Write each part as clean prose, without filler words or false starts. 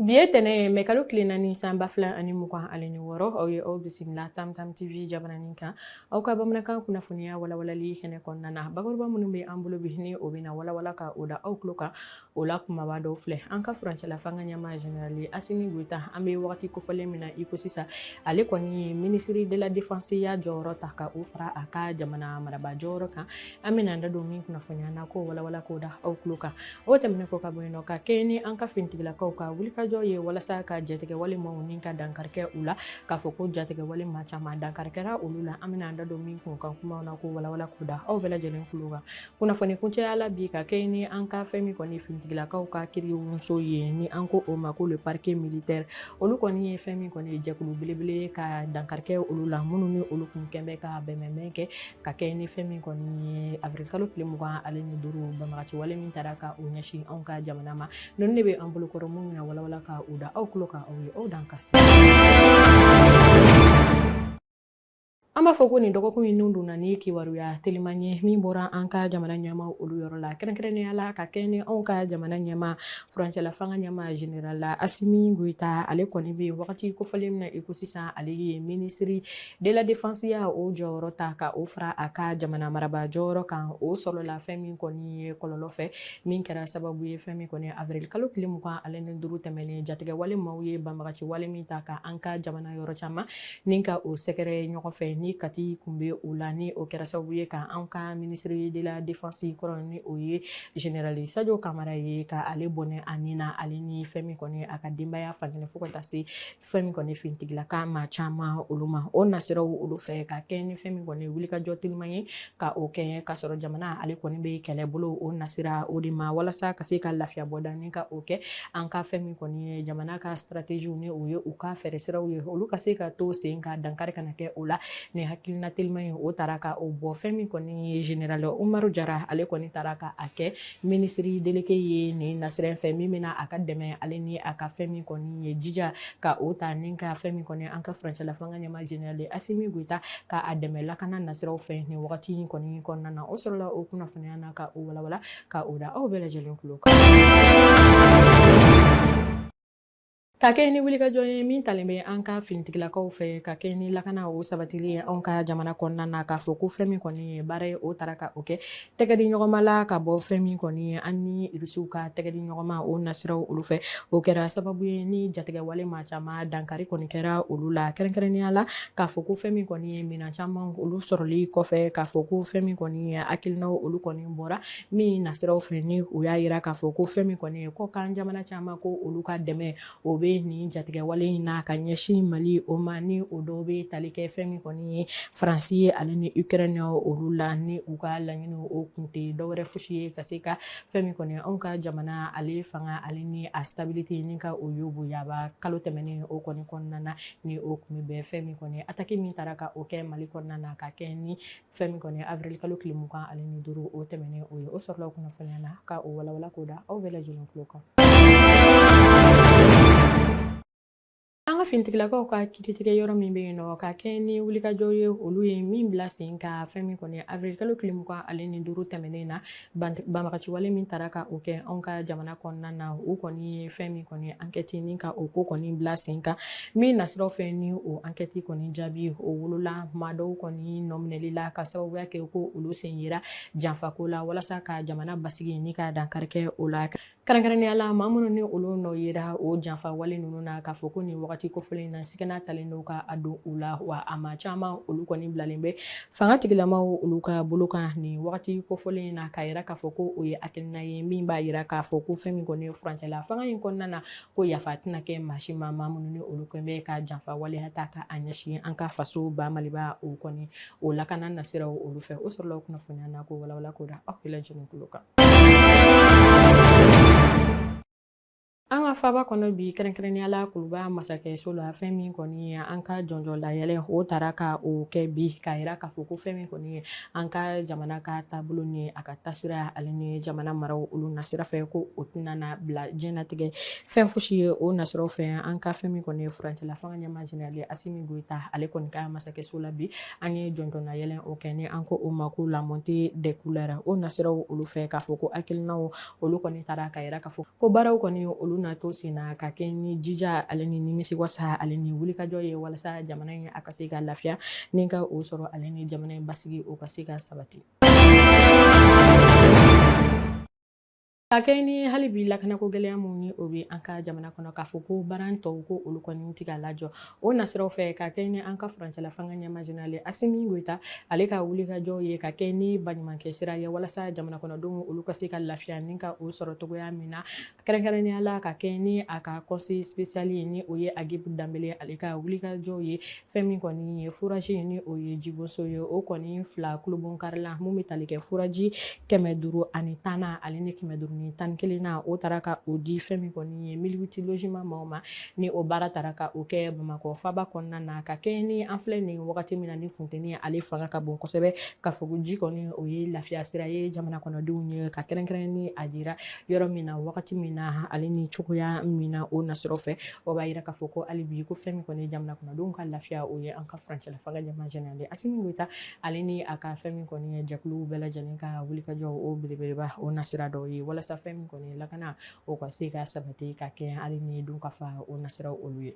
Bi ye tɛnɛ ye, mɛ kalo tile 4 san 2026. Aw ye aw bisimila Tam Tam TV jabaranin kan, aw ka bamanankan kunnafoniya walawalali kɛnɛ kɔnɔna na. Bakuruba minnu bɛ an bolo bi, ni o bɛna walawala ka o da aw tulo kan, o la kumaba dɔw filɛ. An ka furancɛla fanga ɲɛmaa, général Assimi Goïta, an bɛ wagati kofɔlen min na i ko sisan, ale kɔni ye ministre de la Défense ya jɔyɔrɔ ta ka o fara a ka jamana marabaa jɔyɔrɔ kan. An bɛna an da don min kunnafoniya na k'o walawala k'o da aw tulo kan. O tɛmɛnen kɔ ka bɔ yen nɔ, ka kɛɲɛ ni an ka finitigilakaw ka wulikajɔ ye walasa ka jatigɛ wale maaw ni ka dankari kɛ u la, k'a fɔ ko jatigɛ wale maa caman dankari kɛra olu la, an bɛna an da don min kun kan kumaw na k'o walawala k'o da aw bɛɛ lajɛlen tulo kan. Kunnafoni kuncɛya la bi, ka kɛɲɛ ni an ka fɛn min kɔni finitigilakaw ka kiiriso ye, ni an ko o ma ko le parquet militaire, olu kɔni ye fɛn min kɔni ye jɛkulu belebele ka dankari kɛ olu la, minnu ni olu kun kɛn bɛ ka bɛnbɛnbɛn kɛ ka kɛ ni fɛn min kɔni ye avril kalo tile 25 banbagaci wale min taara ka o ɲɛsin anw ka jamana ma. Ninnu de bɛ an bolokɔrɔ minnu bɛna walawala ka o da aw tulo kan. Aw ye aw dan ka se. An b'a fɔ ko nin dɔgɔkun in nun donna ni kibaruya teliman ye min bɔra an ka jamana ɲɛmaa olu yɔrɔ la, kɛrɛnkɛrɛnnenya la ka kɛ ni anw ka jamana ɲɛmaa, furancɛla fanga ɲɛmaa, général Assimi Goïta. Ale kɔni bɛ wagati kofɔlen min na i ko sisan, ale ye ministre de la Défense ya o jɔyɔrɔ ta ka o fara a ka jamana marabaa jɔyɔrɔ kan. O sɔrɔla fɛn min kɔni ye kɔlɔlɔ fɛ min kɛra sababu ye fɛn min kɔni avril kalo tile 25 tɛmɛnen, jatigɛ wale maaw ye banbagaci wale min ta ka an ka jamana yɔrɔ caman ni ka o sɛgɛrɛ ɲɔgɔn fɛ, ni Kati kun bɛ o la, ni o kɛra sababu ye ka an ka ministre de la Défense kɔrɔ, ni o ye général Sadio Camara ye, ka ale bɔnɛ a ni na, ale ni fɛn min kɔni a ka denbaya fankelen, fo ka taa se fɛn min kɔni finitigilaka maa caman olu ma. O nasiraw olu fɛ, ka kɛ ni fɛn min kɔni wulikajɔ teliman ye ka o kɛ, ka sɔrɔ jamana ale kɔni bɛ kɛlɛbolo o nasira o de ma, walasa ka se ka lafiya bɔda ni ka o kɛ an ka fɛn min kɔni ye jamana ka stratégie, ni o ye u ka fɛɛrɛ siraw ye, olu ka se ka to sen ka dankari kana kɛ o la. Ni hakilina teliman ye o taara ka o bɔ fɛn min kɔni ye général Umaru Jara, ale kɔni taara ka a kɛ ministre délégué ye nin nasira fɛ, min bɛna a ka dɛmɛ, ale ni a ka fɛn min kɔni ye jija ka o ta ni ka fɛn min kɔni an ka furancɛla fanga ɲɛmaa, général Assimi Goïta, ka a dɛmɛ lakana nasiraw fɛ nin wagati in kɔni kɔnɔna na. O sɔrɔla o kunnafoniya na ka o walawala ka o da aw bɛɛ lajɛlen tulo kan. Ka kɛ ni wulikajɔ ye min talen bɛ an ka finitigilakaw fɛ ka kɛ ni lakana o sabatili ye anw ka jamana kɔnɔna na, k'a fɔ ko fɛn min kɔni ye baara ye, o taara ka o kɛ tɛgɛ di ɲɔgɔnma la ka bɔ fɛn min kɔni ye an ni Irisiw ka tɛgɛ di ɲɔgɔnma o nasiraw olu fɛ, o kɛra sababu ye ni jatigɛ wale maa caman dankari kɔni kɛra olu la, kɛrɛnkɛrɛnnenya la k'a fɔ ko fɛn min kɔni ye minɛn caman olu sɔrɔli kɔfɛ, k'a fɔ ko fɛn min kɔni ye hakilinaw olu kɔni bɔra min nasiraw fɛ, ni u y'a yira k'a fɔ ko fɛn min kɔni ye kɔkan jamana caman ko olu ka dɛmɛ o bɛ nin jatigɛ wale in na ka ɲɛsin Mali o ma, ni o dɔw bɛ tali kɛ fɛn min kɔni ye Faransi ye, ale ni Ukraine olu la, ni u ka laɲini o kun tɛ dɔwɛrɛ fosi ye ka se ka fɛn min kɔni anw ka jamana ale fanga, ale ni a stabilité, ni ka o yoboyaba. Kalo tɛmɛnen o kɔni kɔnɔna na, ni o kun bɛ bɛn fɛn min kɔni attaque min taara ka o kɛ Mali kɔnɔna na, ka kɛ ni fɛn min kɔni avril kalo tile 25 o tɛmɛnen o ye, o sɔrɔla kunnafoniya na ka o walawala k'o da aw bɛɛ lajɛlen tulo kan. An ka finitigilakaw ka kiiritigɛ yɔrɔ min bɛ yen nɔ, ka kɛ ni wulikajɔ ye olu ye min bila sen ka fɛn min kɔni avril kalo tile 25 tɛmɛnen na, banbagaci wale min taara ka o kɛ anw ka jamana kɔnɔna na, u kɔni ye fɛn min kɔni enquête ni ka o ko kɔni bila sen kan min nasiraw fɛ, ni o enquête kɔni jaabi o wolola maa dɔw kɔni nɔminɛli la, ka sababuya kɛ ko olu sen yera janfako la walasa ka jamana basigi ni ka dankari kɛ o la. Kɛrɛnkɛrɛnnenya la, maa minnu ni olu nɔ yera o janfa wale ninnu na, k'a fɔ ko nin wagati kofɔlen in na, sigana talen don ka a don u la, wa a maa caman olu kɔni bilalen bɛ fanga tigilamaw olu ka bolo kan nin wagati kofɔlen in na, k'a yira k'a fɔ ko o ye hakilina ye min b'a yira k'a fɔ ko fɛn min kɔni ye furancɛla fanga in kɔnɔna na, ko yafa tɛna kɛ maa si ma, maa minnu ni olu kɔni bɛ ka janfa waleya ta ka a ɲɛsin an ka faso ba Maliba o kɔni o lakana nasiraw olu fɛ. O sɔrɔla kunnafoniya na k'o walawala k'o da aw bɛɛ lajɛlen tulo kan. An ka faaba kɔnɔ bi, kɛrɛnkɛrɛnnenya la Kuluba masakɛso la, fɛn min kɔni ye an ka jɔnjɔn layɛlɛ, o taara ka o kɛ bi, k'a yira k'a fɔ ko fɛn min kɔni ye an ka jamana ka taabolo ni a ka tasira, ale ni jamana maraw olu nasira fɛ, ko o tɛna na bila diɲɛnatigɛ fɛn fosi ye o nasiraw fɛ. An ka fɛn min kɔni ye furancɛla fanga ɲɛmaa, général Assimi Goïta, ale kɔni ka masakɛso la bi, an ye jɔnjɔn layɛlɛ o kɛ, ni an ko o ma ko la montée des couleurs, o nasiraw olu fɛ, k'a fɔ ko hakilinaw olu kɔni taara k'a yira k'a fɔ ko baaraw kɔni olu na to sen na ka kɛ ni jija ale ni nimisiwasa ale ni wulikajɔ ye walasa jamana in a ka se ka lafiya ni ka o sɔrɔ ale ni jamana in basigi o ka se ka sabati. Ka kɛ ni hali bi lakanako gɛlɛya mun ni o bɛ an ka jamana kɔnɔ, k'a fɔ ko baara tɔw ko olu kɔni tɛ ka lajɔ o nasiraw fɛ, ka kɛ ni an ka furancɛla fanga ɲɛmaa général Asimi Goyita ale ka wulikajɔ ye ka kɛ ni baɲumankɛ sira ye walasa jamana kɔnɔdenw olu ka se ka lafiya ni ka o sɔrɔ cogoya min na, kɛrɛnkɛrɛnnenya la ka kɛ ni a ka conseiller spécial ye ni o ye Agibu Danbele ale ka wulikajɔ ye. Fɛn min kɔni ye forage ni o ye jibonso ye, o kɔni 2 kulobonkarila mun bɛ tali kɛ forage 510 ale ni 511 na, o taara ka o di fɛn min kɔni ye 1008 logement maaw ma, ni o baara taara ka o kɛ Bamakɔ faba kɔnɔna na. Ka kɛ ni an filɛ nin wagati min na ni funteni ale fanga ka bon kosɛbɛ, ka fɔ ko ji kɔni o ye lafiya sira ye jamana kɔnɔdenw ye, ka kɛrɛnkɛrɛn ni a dira yɔrɔ min na wagati min na ale ni cogoya min na o nasɔrɔ fɛ, o b'a yira k'a fɔ ko hali bi ko fɛn min kɔni ye jamana kɔnɔdenw ka lafiya, o ye an ka furancɛla fanga ɲɛmaa général Asimi Goyita ale ni a ka fɛn min kɔni ye jɛkuluw bɛɛ lajɛlen ka wulikajɔ o belebeleba o nasira dɔw ye, walasa fɛn min kɔni ye lakana o ka se ka sabati ka kɛ hali ni dunkafa o nasira olu ye.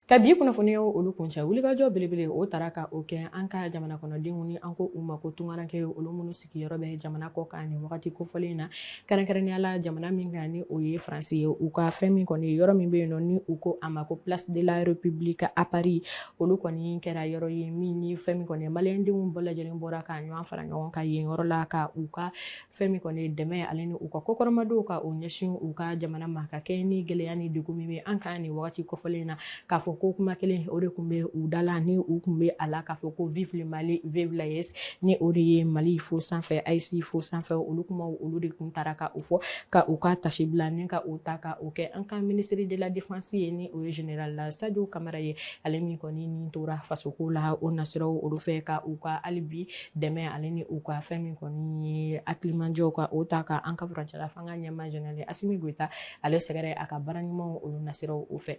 Ka bi kunnafoniyaw olu kuncɛ, wulikajɔ belebele o taara ka o kɛ an ka jamana kɔnɔdenw ni an ko u ma ko tungaranke, olu minnu sigiyɔrɔ bɛ jamana kɔ kan nin wagati kofɔlen in na, kɛrɛnkɛrɛnnenya la jamana min kan ni o ye Faransi ye, u ka fɛn min kɔni ye yɔrɔ min bɛ yen nɔ ni u ko a ma ko Place de la République à Paris, olu kɔni kɛra yɔrɔ ye min ni fɛn min kɔni ye maliyɛndenw bɛɛ lajɛlen bɔra ka ɲɔgɔn fara ɲɔgɔn kan yen yɔrɔ la, ka u ka fɛn min kɔni ye dɛmɛ ale ni u ka kɔkɔrɔmadon ka o ɲɛsin u ka jamana ma, ka kɛ ni gɛlɛya ni degun min bɛ an kan nin wagati kofɔlen in na, k'a fɔ ko kuma kelen o de tun bɛ u da la ni u tun bɛ a la k'a fɔ ko vive le Mali, vive l'AES, ni o de ye Mali fo sanfɛ, AES fo sanfɛ. Olu kumaw olu de tun taara ka o fɔ ka u ka tasi bila ni ka o ta ka o kɛ an ka ministre de la défense ye ni o ye général Sadio Kamara ye, ale min kɔni ni tora fasoko la o nasiraw olu fɛ, ka u ka hali bi dɛmɛ ale ni u ka fɛn min kɔni ye hakilimajɔw ka o ta ka an ka furancɛla fanga ɲɛmaa général Asimi Goyita ale sɛgɛrɛ a ka baara ɲumanw olu nasiraw o fɛ.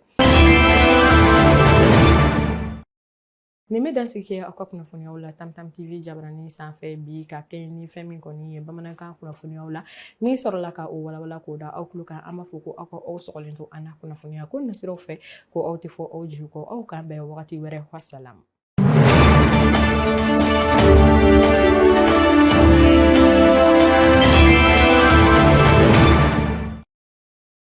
Nin bɛ dansigi kɛ aw ka kunnafoniyaw la Tam Tam TV jabarani sanfɛ bi, ka kɛ ni fɛn min kɔni ye bamanankan kunnafoniyaw la min sɔrɔla ka o walawala k'o da aw tulo kan. An b'a fɔ ko aw ka aw sɔgɔlen to an na kunnafoniya ko nasiraw fɛ, ko aw tɛ fɔ aw jigi kɔ, aw k'an bɛn wagati wɛrɛ. Wasalamu.